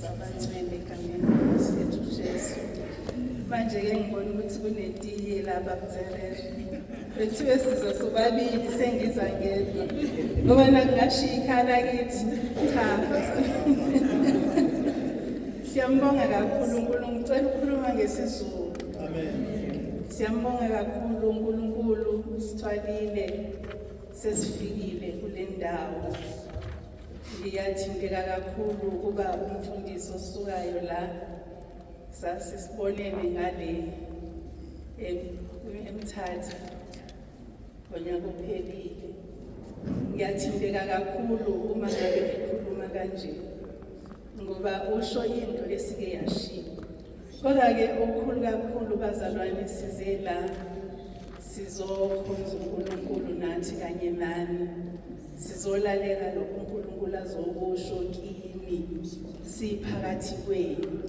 Sabangcwele egameni leNkosi yethu Jesu. Manje-ke ngibona ukuthi kunetiye lapha kuTserere. Bekuthiwe siza sobabili, sengiza ngedwa. Ngoba nakungashiya ikhala kithi. Cha. Siyambonga kakhulu uNkulunkulu. Ngicela ukukhuluma ngesiZulu. Amen. Siyambonga kakhulu uNkulunkulu, sithwalile, sesifikile kule ndawo. Ngiyathinteka kakhulu ukuba umfundisi osukayo la, sasisibonene ngale eMthatha ngonyaka ophelile. Ngiyathinteka kakhulu uma ngabe ekhuluma kanje, ngoba usho into esike yashiwo. Kodwa-ke okukhulu kakhulu, bazalwane, size la sizokhonza uNkulunkulu nathi kanye nani, sizolalela lokhu uNkulunkulu azokusho kini siphakathi kwenu,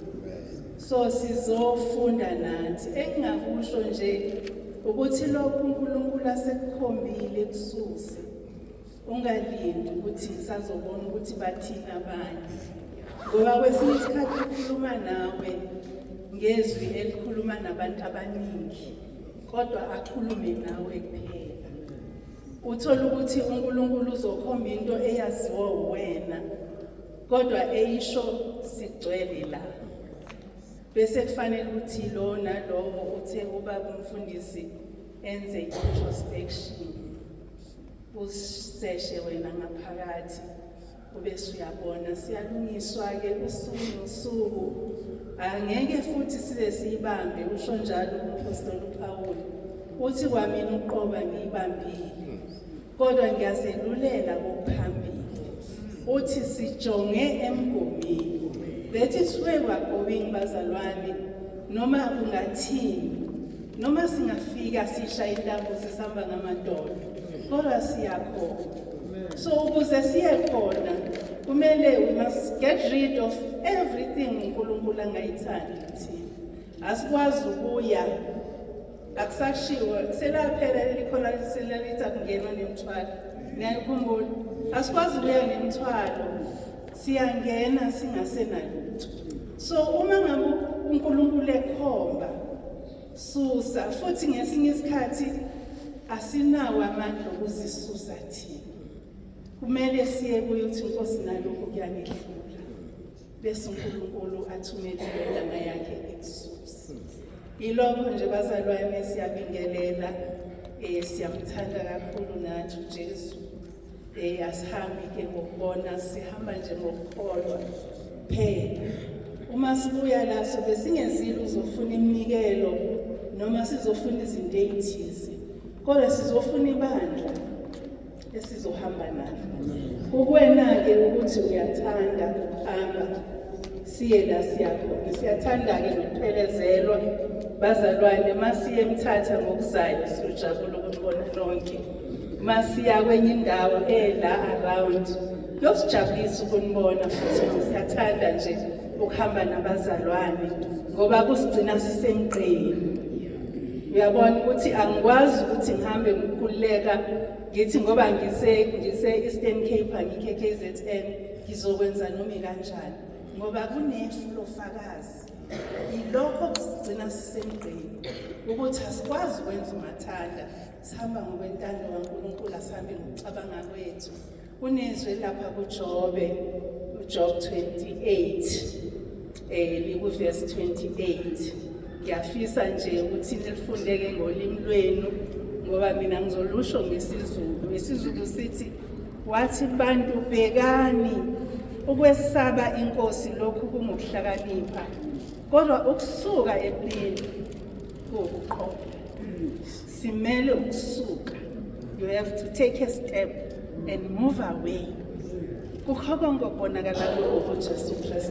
so sizofunda nathi. Engingakusho nje ukuthi lokhu uNkulunkulu asekukhombile, kususe, ungalindi ukuthi ngisazobona ukuthi bathini abanye, ngoba kwesinye isikhathi ukhuluma nawe ngezwi elikhuluma nabantu abaningi, kodwa akhulume nawe kuphela. Uthola ukuthi uNkulunkulu uzokhomba into eyaziwa wena, kodwa eyisho sigcwele la, bese kufanele ukuthi lo nalowo uthe ubaba umfundisi enze introspection, useshe wena ngaphakathi, ubese uyabona. Siyalungiswa-ke usuku nosuku, angeke futhi size siyibambe. Usho njalo umpostoli uPawuli, uthi, "Kwamina uqoba ngiyibambile, kodwa ngiyazelulela kokuphambili." Uthi sijonge emgomini. That is where we are going, bazalwane. Noma kungathini, noma singafika sisha intambo, sisihamba ngamadolo, kodwa siyakhona. So ukuze siye khona, kumele we must get rid of everything uNkulunkulu angayithandi thina. Asikwazi ukuya, akusashiwo, selaphela leli khona selalithi akungenwa nemithwalo, niyayikhumbula? Asikwazi ukuya nemithwalo, siyangena singasenalutho. So uma ngabe uNkulunkulu ekhomba, susa. Futhi ngesinye isikhathi asinawo amandla okuzisusa thina, kumele siye kuye uthi, "Inkosi, nalokhu kuyangehlula," bese uNkulunkulu athumele indodana yakhe ekususe. Yilokho nje, bazalwane. Siyabingelela, siyamthanda kakhulu nathi uJesu. Asihambi ke ngokubona, sihamba nje ngokukholwa phela. Uma sibuya la, sobe singezile uzofuna iminikelo noma sizofuna izinto ezithize, kodwa sizofuna ibandla esizohamba nalo. Kukwena-ke ukuthi uyathanda ukuhamba siye la siyakhona. Siyathanda-ke nokuphelezelwa, bazalwane. Masiye eMthatha ngokuzayo, siyojabula ukunibona nonke. Masiya kwenye indawo ela around, kuyosijabulisa ukunibona futhi. Siyathanda nje ukuhamba nabazalwane ngoba kusigcina sisemgqeni. Uyabona ukuthi angikwazi ukuthi ngihambe ngokukhululeka, ngithi ngoba ngise Eastern Cape, angikho KZN, ngizokwenza noma kanjani, ngoba kunefu lofakazi. Yilokho kusigcina sisemgqeni, ukuthi asikwazi ukwenza umathanda, sihamba ngokwentando kaNkulunkulu, asihambe ngokucabanga kwethu. Kunezwi lapha kuJobe, uJob 28, likuvesi 28. Ngiyafisa nje ukuthi nilifundeke ngolimi lwenu, ngoba mina ngizolusho ngesiZulu. IsiZulu sithi, wathi kubantu, "Bhekani, ukwesaba inkosi lokhu kungukuhlakanipha, kodwa ukusuka ebubini kuwukuqola." Simele ukusuka. You have to take a step and move away kukho konke okubonakala kubo. Jesu Kristu.